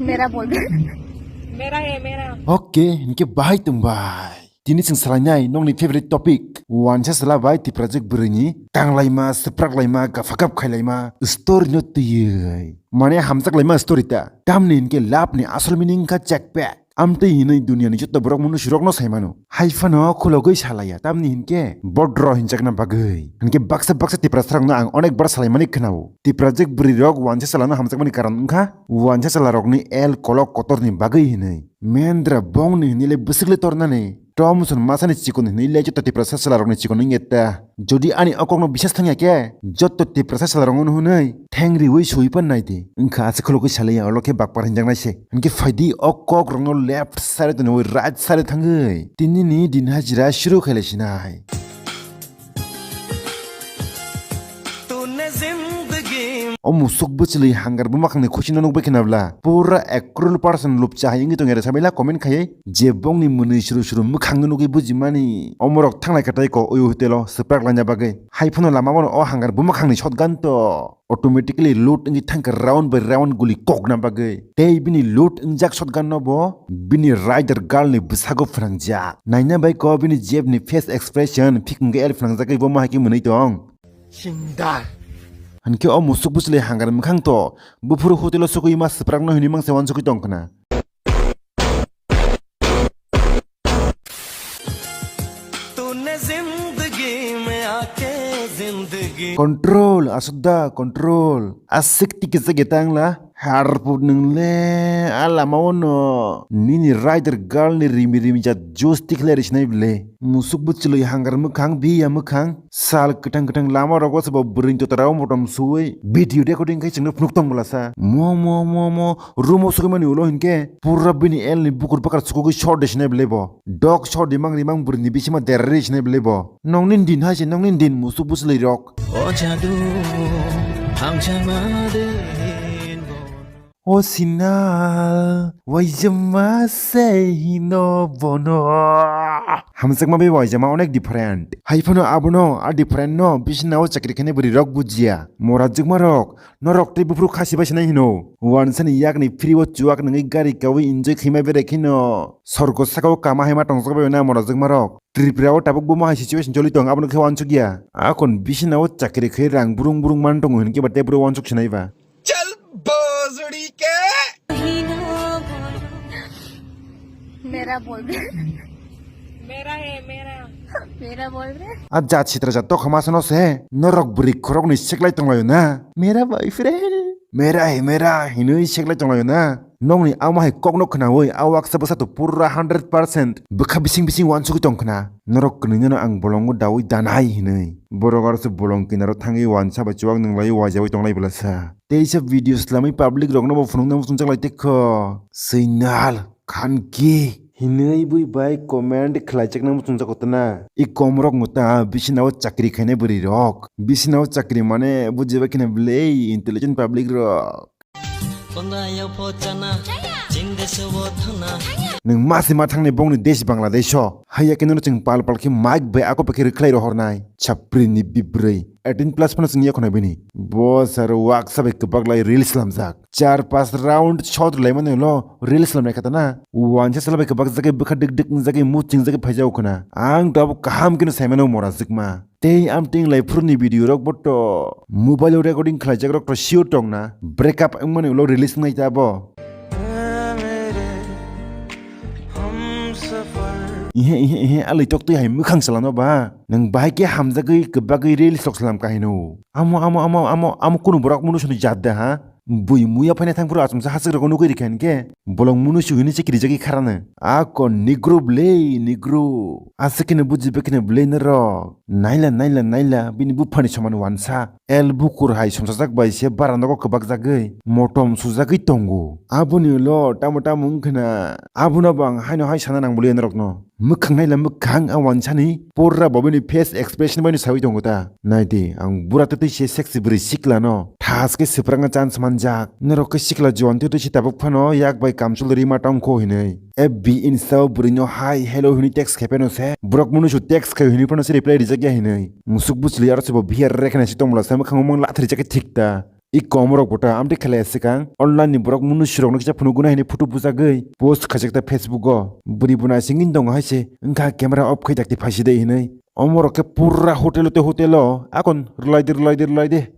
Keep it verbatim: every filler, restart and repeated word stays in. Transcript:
मेरा बोल दे। मेरा है, मेरा। Okay, hinkhe bahai tong bai. Tini chwng salainai nokni favorite topic. Wansa sala bai Tiprajwk bwrwini tanglaima, swpraklaima, gaphagap khailaima story no twiwi. Mane hamjaklaima story ta. Tamni hinkhe love ni asol meaning kha check back. Amtwi hinwi duniani joto borok mwnwi surokno sai mano. Hai phano khulogwi salaiya, tamni hinkhe bodro hinjakna bagwi. Hinkhe baksa baksa Tiprasarokno ang onek bar salaimani khwnao. Tiprajwk bwrwirok wansa salano hamjakmani karon wngkha, wansa salarokni el kolok kotorni bagwi hinwi. Mendra bongni hinwi le bwswk le tornani. Tomson masani chikon hinwi le joto Tiprasa salarokni chikon wngya ta. Jodi ani o kokno bisas thangya khe, joto Tiprasa salarokno hwnwi theng riwi sui pan nai di. Wngkha aswk khulogwi salaiya, olo khe bakpar hinjaknai se. Hinkhe phaidi o kokrokno left side toniwi right side thangwi. Tinini din hajira shuru khailai sinai. O musuk bwchwlwi hangar bwmakhangni khuchino nukbai khna bla. Pura ek crore percent lupcha hai wngwi tongya rwsa baila comment khaiwi. Je bongni mwnwi suru suru mwkhangno nugwi bujimani. Omorok thanglai kha tei ko uyu hotelo swprak laina bagwi. Hai phano lama bono o hangar bwmakhangni shotgun to. Automatically load wngwi thangkha round by round guli kokna bagwi. Tei bini load wngjak shotgun no bo bini rider girl ni bwsago phwnangjak. Naina bai ko bini jeb ni face expression phikung el phwnangjagwi bo ma hai khe mwnwi tong. Sindar. Hinkhe o musuk bwchwlwi hangar mwkhang to buphuru hotelo sogwi ma swprakno hinwi mangsa wansugwi tong khna. तूने जिंदगी में आके जिंदगी Control, aswk da, control. Aswk tiki jageta wngla. Harput nwngle a lama o no nini rider girl ni rimi rimi jat juice tikhlai rwi sinai bwle. Musuk bwchwlwi hangar mwkhang, biya mwkhang. Sal kwthang kwthang lama rogo se bo bwrwini totarao motom suwi video recording khai chwngno phunuk tong bwlasa. Mo, mo, mo, mo, room o sogwi mani ulo hinkhe pura bini el ni bukur bakar sukugwi short de sinai bwle bo. Dok short di mang ri mang bwrwini bisima derri sinai bwle bo. Nokni din hai se, nokni din musuk bwchwlwi rok. O jadu, thangchama din. O sinal, waijama sei hino bono. Hamjakma bai waijama onek different. Hai phano abono a different no bisina o chakri khainai bwrwi rok bujiya. Mora jwkma rok, norok tei buphuru khasi bai sinai hino. Wansani yakni free o chuwak nungwi gari kawi enjoy khaima berai kheno. Sorgo saka o kama haima tongjak bai na mora jwkma rok. Tripura o tabuk bo ma hai situation choli tong abono khe wansukya. Akon bisina o chakri khai rang burung burung man tongo hinkhe ba tei bwrwi wansuk sinai ba. चल भोसड़ी के। मेरा बोल रहे। मेरा है, मेरा। मेरा बोल रहे। A jat sitra jat tokha masano se norok bwrwi khoroknwi seklai tonglaio na. Mera boyfriend. Mera hai mera hinwi seklai tonglaio na. Nokni ama hai kokno khnaui a waksa bwsa to pura hundred percent bwkha bising bising wansugwi tong khna. Norok kwnwino ang bolongo daui danai hinwi. Borok aro se bolong kinaro thangwi wansa bai chuwak nwnglai wajaui tonglai bwlasa. Teisa video swlamwi public rokno bo phunukna muchungchaklai tekho. Swinal khanki hinwi bui bai comment khlaijakna muchungjakotna. I komrok no ta bisinao chakri khainai bwrwi rok. Bisinao chakri mane bujibai kheno bwlei intelligent public rok. Nwng ma se ma thangni bongni desh Bangladesh o. Haiya khe nono chwng pal pal khe mic bai ako bai khe rwkhlai rohornai. Chapri ni bibrwi. Eighteen plus phano chwng yakhwna bini. Bo sar waksa bai kwbak lai reels slamjak. Char pas round shot rwlaimani ulo reels slamnai kha ta na. Wansa sala bai kwbak jagwi bwkha dik dik wngjagwi muchung jagwi phaijak khwna. Ang to abo kaham kheno saimano mora jwkma. Tei amtwng lai phuru ni video rok bo to mobile o recording khlaijak rok to sure tong na break up wngmani ulo release wngnai ta bo. Ihe ihe ihe alai tok twi hai mwkhang salano ba nwng bahai khe hamjagwi kwbagwi reels rok salam kahino amo amo amo amo amo kunu borok munu sunu jat da ha. Bui muya phaina thang phuru achomsa hachwk rogo nugwi rikha hinkhe bolong munu su hini se kirijagwi kharano. A kon nigro bwle nigro. Aswk kheno buji bekheno bwle norok. Naila naila naila bini buphani soman wansa. El bukur hai somsajak bai se bara nogo kwbak jagwi motom sujagwi tongo. Aboni ulo tamo tamo wngkhwna abono bo ang haino hai sana nang bwle norokno. Mwkhang naila mwkhang a wansani pura bo bini face expression bai no sawi tongo ta. Nai di, ang bura twi twi se sexy bwrwi sikla no thas khe swprakna chance manjak. Norok khe sikla juan twi twi se tabuk phano yak bai kamchwlwi rima tongkho hinwi. F B Insta o bwrwi no hi hello hinwi text khe phano se borok munu su text khe hinwi phano se reply rijak ya hinwi. Musuk bwchwlwi aro se bo V R rekhna se tongmwla se mwkhango mang lathar rijak khe thik ta. I komorok bo ta amtwi khlai swkang online ni borok mwnwi sirokno kisa phunukguna hwnwi photo bujagwi post khaijakta Facebook o. Bwrwi bo naisingwini tongo hai se, wngkha camera off khai dakti phaiside hwnwi. Omorok khe pura hotel o tei hotel o akon rwlaide, rwlaide, rwlaide.